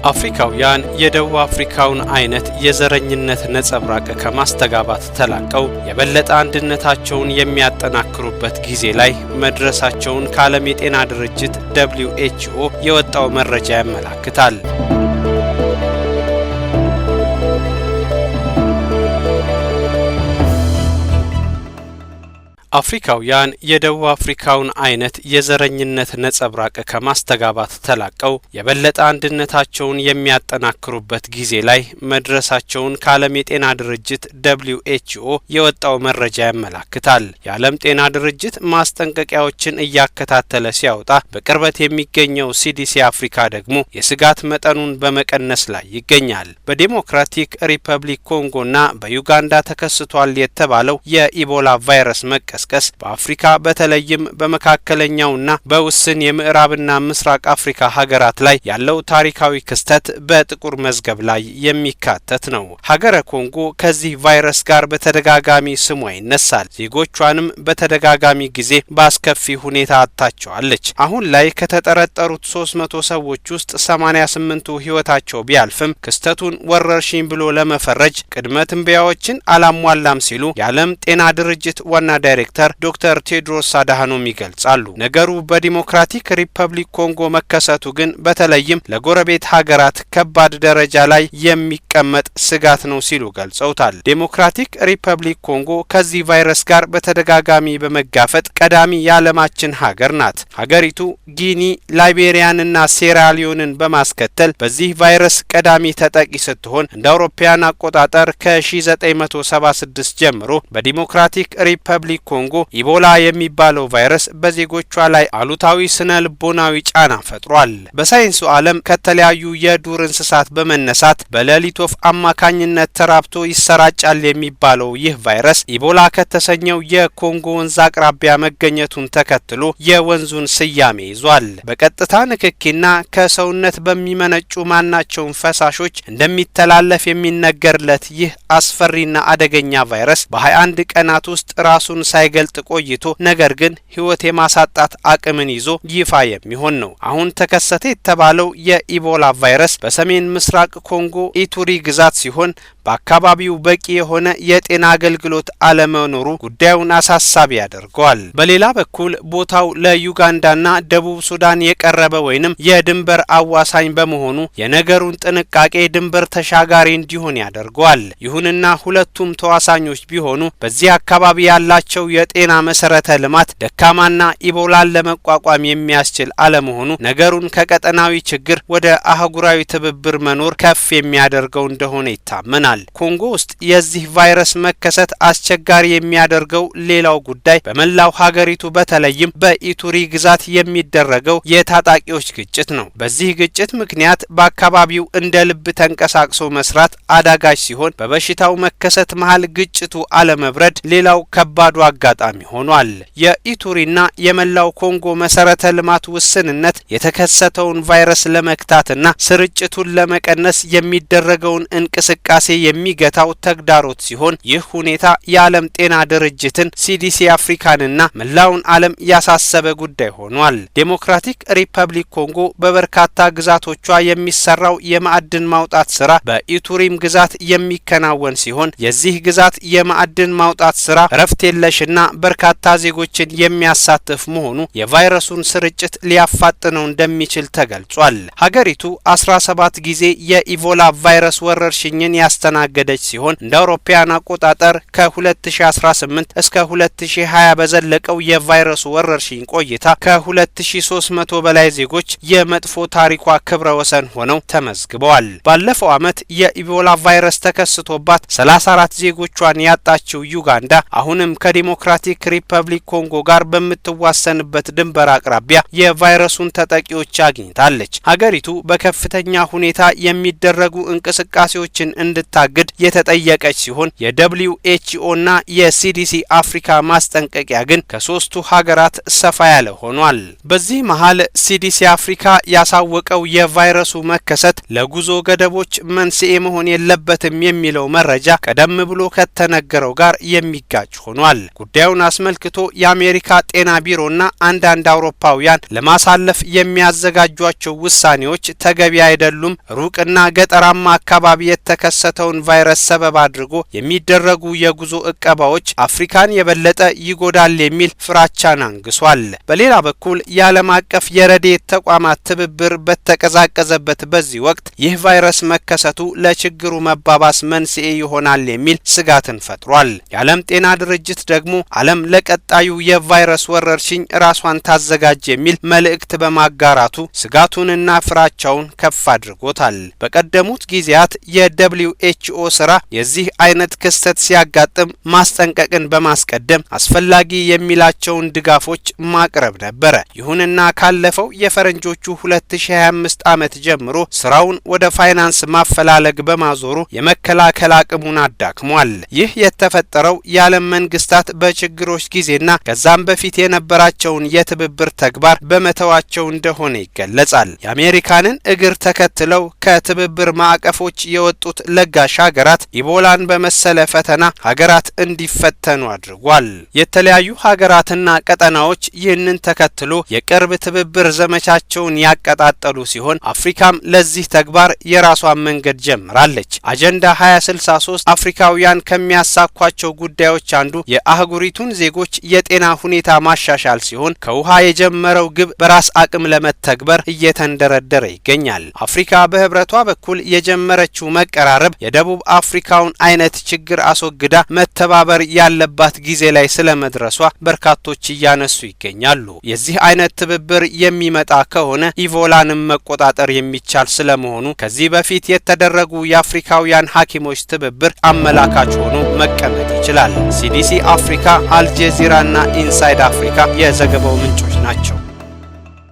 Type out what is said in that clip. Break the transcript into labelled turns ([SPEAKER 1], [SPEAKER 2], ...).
[SPEAKER 1] አፍሪካውያን የደቡብ አፍሪካውን አይነት የዘረኝነት ነጸብራቅ ከማስተጋባት ተላቀው የበለጠ አንድነታቸውን የሚያጠናክሩበት ጊዜ ላይ መድረሳቸውን ከዓለም የጤና ድርጅት WHO የወጣው መረጃ ያመላክታል። አፍሪካውያን የደቡብ አፍሪካውን አይነት የዘረኝነት ነጸብራቅ ከማስተጋባት ተላቀው የበለጠ አንድነታቸውን የሚያጠናክሩበት ጊዜ ላይ መድረሳቸውን ከዓለም የጤና ድርጅት WHO የወጣው መረጃ ያመላክታል። የዓለም ጤና ድርጅት ማስጠንቀቂያዎችን እያከታተለ ሲያወጣ በቅርበት የሚገኘው CDC አፍሪካ ደግሞ የስጋት መጠኑን በመቀነስ ላይ ይገኛል። በዴሞክራቲክ ሪፐብሊክ ኮንጎና በዩጋንዳ ተከስቷል የተባለው የኢቦላ ቫይረስ መቀስቀስ በአፍሪካ በተለይም በመካከለኛውና በውስን የምዕራብና ምስራቅ አፍሪካ ሀገራት ላይ ያለው ታሪካዊ ክስተት በጥቁር መዝገብ ላይ የሚካተት ነው። ሀገረ ኮንጎ ከዚህ ቫይረስ ጋር በተደጋጋሚ ስሟ ይነሳል። ዜጎቿንም በተደጋጋሚ ጊዜ በአስከፊ ሁኔታ አጥታቸዋለች። አሁን ላይ ከተጠረጠሩት 300 ሰዎች ውስጥ 88ቱ ሕይወታቸው ቢያልፍም ክስተቱን ወረርሽኝ ብሎ ለመፈረጅ ቅድመ ትንበያዎችን አላሟላም ሲሉ የዓለም ጤና ድርጅት ዋና ዳይሬክተር ዶክተር ቴድሮስ አድሃኖም ይገልጻሉ። ነገሩ በዲሞክራቲክ ሪፐብሊክ ኮንጎ መከሰቱ ግን በተለይም ለጎረቤት ሀገራት ከባድ ደረጃ ላይ የሚቀመጥ ስጋት ነው ሲሉ ገልጸውታል። ዴሞክራቲክ ሪፐብሊክ ኮንጎ ከዚህ ቫይረስ ጋር በተደጋጋሚ በመጋፈጥ ቀዳሚ የዓለማችን ሀገር ናት። ሀገሪቱ ጊኒ፣ ላይቤሪያንና ሴራሊዮንን በማስከተል በዚህ ቫይረስ ቀዳሚ ተጠቂ ስትሆን እንደ አውሮፓውያን አቆጣጠር ከ1976 ጀምሮ በዲሞክራቲክ ሪፐብሊክ ኮንጎ ኢቦላ የሚባለው ቫይረስ በዜጎቿ ላይ አሉታዊ ስነ ልቦናዊ ጫና ፈጥሯል። በሳይንሱ ዓለም ከተለያዩ የዱር እንስሳት በመነሳት በሌሊት ወፍ አማካኝነት ተራብቶ ይሰራጫል የሚባለው ይህ ቫይረስ ኢቦላ ከተሰኘው የኮንጎ ወንዝ አቅራቢያ መገኘቱን ተከትሎ የወንዙን ስያሜ ይዟል። በቀጥታ ንክኪና ከሰውነት በሚመነጩ ማናቸውም ፈሳሾች እንደሚተላለፍ የሚነገርለት ይህ አስፈሪና አደገኛ ቫይረስ በ21 ቀናት ውስጥ ራሱን ሳይገልጥ ቆይቶ ነገር ግን ሕይወት የማሳጣት አቅምን ይዞ ይፋ የሚሆን ነው። አሁን ተከሰተ የተባለው የኢቦላ ቫይረስ በሰሜን ምስራቅ ኮንጎ ኢቱሪ ግዛት ሲሆን በአካባቢው በቂ የሆነ የጤና አገልግሎት አለመኖሩ ጉዳዩን አሳሳቢ ያደርገዋል። በሌላ በኩል ቦታው ለዩጋንዳና ደቡብ ሱዳን የቀረበ ወይንም የድንበር አዋሳኝ በመሆኑ የነገሩን ጥንቃቄ ድንበር ተሻጋሪ እንዲሆን ያደርገዋል። ይሁንና ሁለቱም ተዋሳኞች ቢሆኑ በዚህ አካባቢ ያላቸው የጤና መሰረተ ልማት ደካማና ኢቦላን ለመቋቋም የሚያስችል አለመሆኑ ነገሩን ከቀጠናዊ ችግር ወደ አህጉራዊ ትብብር መኖር ከፍ የሚያደርገው እንደሆነ ይታመናል። ኮንጎ ውስጥ የዚህ ቫይረስ መከሰት አስቸጋሪ የሚያደርገው ሌላው ጉዳይ በመላው ሀገሪቱ በተለይም በኢቱሪ ግዛት የሚደረገው የታጣቂዎች ግጭት ነው። በዚህ ግጭት ምክንያት በአካባቢው እንደ ልብ ተንቀሳቅሶ መስራት አዳጋች ሲሆን በበሽታው መከሰት መሃል ግጭቱ አለመብረድ ሌላው ከባዱ አጋጣሚ ሆኗል። የኢቱሪና የመላው ኮንጎ መሰረተ ልማት ውስንነት የተከሰተውን ቫይረስ ለመግታትና ስርጭቱን ለመቀነስ የሚደረገውን እንቅስቃሴ የሚገታው ተግዳሮት ሲሆን ይህ ሁኔታ የዓለም ጤና ድርጅትን፣ CDC አፍሪካንና መላውን ዓለም ያሳሰበ ጉዳይ ሆኗል። ዴሞክራቲክ ሪፐብሊክ ኮንጎ በበርካታ ግዛቶቿ የሚሰራው የማዕድን ማውጣት ስራ በኢቱሪም ግዛት የሚከናወን ሲሆን የዚህ ግዛት የማዕድን ማውጣት ስራ እረፍት የለሽና በርካታ ዜጎችን የሚያሳትፍ መሆኑ የቫይረሱን ስርጭት ሊያፋጥነው እንደሚችል ተገልጿል። ሀገሪቱ 17 ጊዜ የኢቦላ ቫይረስ ወረርሽኝን ያስተናገደች ሲሆን እንደ አውሮፓውያን አቆጣጠር ከ2018 እስከ 2020 በዘለቀው የቫይረሱ ወረርሽኝ ቆይታ ከ2300 በላይ ዜጎች የመጥፎ ታሪኳ ክብረ ወሰን ሆነው ተመዝግበዋል። ባለፈው ዓመት የኢቦላ ቫይረስ ተከስቶባት 34 ዜጎቿን ያጣችው ዩጋንዳ አሁንም ከዲሞክራቲክ ሪፐብሊክ ኮንጎ ጋር በምትዋሰንበት ድንበር አቅራቢያ የቫይረሱን ተጠቂዎች አግኝታለች። ሀገሪቱ በከፍተኛ ሁኔታ የሚደረጉ እንቅስቃሴዎችን እንድታግድ የተጠየቀች ሲሆን የ WHO እና የ CDC አፍሪካ ማስጠንቀቂያ ግን ከሶስቱ ሀገራት ሰፋ ያለ ሆኗል። በዚህ መሃል CDC አፍሪካ ያሳወቀው የቫይረሱ መከሰት ለጉዞ ገደቦች መንስኤ መሆን የለበትም የሚለው መረጃ ቀደም ብሎ ከተነገረው ጋር የሚጋጭ ሆኗል። ጉዳዩን ጉዳዩን አስመልክቶ የአሜሪካ ጤና ቢሮና አንዳንድ አውሮፓውያን ለማሳለፍ የሚያዘጋጇቸው ውሳኔዎች ተገቢ አይደሉም፣ ሩቅና ገጠራማ አካባቢ የተከሰተውን ቫይረስ ሰበብ አድርጎ የሚደረጉ የጉዞ እቀባዎች አፍሪካን የበለጠ ይጎዳል የሚል ፍራቻን አንግሷል። በሌላ በኩል የዓለም አቀፍ የረድኤት ተቋማት ትብብር በተቀዛቀዘበት በዚህ ወቅት ይህ ቫይረስ መከሰቱ ለችግሩ መባባስ መንስኤ ይሆናል የሚል ስጋትን ፈጥሯል። የዓለም ጤና ድርጅት ደግሞ ዓለም ለቀጣዩ የቫይረስ ወረርሽኝ ራሷን ታዘጋጅ የሚል መልእክት በማጋራቱ ስጋቱንና ፍራቻውን ከፍ አድርጎታል። በቀደሙት ጊዜያት የ WHO ስራ የዚህ አይነት ክስተት ሲያጋጥም ማስጠንቀቅን በማስቀደም አስፈላጊ የሚላቸውን ድጋፎች ማቅረብ ነበረ። ይሁንና ካለፈው የፈረንጆቹ 2025 ዓመት ጀምሮ ስራውን ወደ ፋይናንስ ማፈላለግ በማዞሩ የመከላከል አቅሙን አዳክሟል። ይህ የተፈጠረው የዓለም መንግስታት በችግሮች ጊዜና ከዛም በፊት የነበራቸውን የትብብር ተግባር በመተዋቸው እንደሆነ ይገለጻል። የአሜሪካንን እግር ተከትለው ከትብብር ማዕቀፎች የወጡት ለጋሽ ሀገራት ኢቦላን በመሰለ ፈተና ሀገራት እንዲፈተኑ አድርጓል። የተለያዩ ሀገራትና ቀጠናዎች ይህንን ተከትሎ የቅርብ ትብብር ዘመቻቸውን ያቀጣጠሉ ሲሆን አፍሪካም ለዚህ ተግባር የራሷን መንገድ ጀምራለች። አጀንዳ 2063 አፍሪካውያን ከሚያሳኳቸው ጉዳዮች አንዱ የአህጉሪቱን ዜጎች የጤና ሁኔታ ማሻሻል ሲሆን ከውሃ የጀመረው ግብ በራስ አቅም ለመተግበር እየተንደረደረ ይገኛል። አፍሪካ በህብረቷ በኩል የጀመረችው መቀራረብ የደቡብ አፍሪካውን አይነት ችግር አስወግዳ መተባበር ያለባት ጊዜ ላይ ስለመድረሷ በርካቶች እያነሱ ይገኛሉ። የዚህ አይነት ትብብር የሚመጣ ከሆነ ኢቮላንም መቆጣጠር የሚቻል ስለመሆኑ ከዚህ በፊት የተደረጉ የአፍሪካውያን ሐኪሞች ትብብር አመላካች ሆኖ መቀመጥ ይችላል። ሲዲሲ አፍሪካ፣ አልጀዚራና ኢንሳይድ አፍሪካ የዘገባው ምንጮች ናቸው።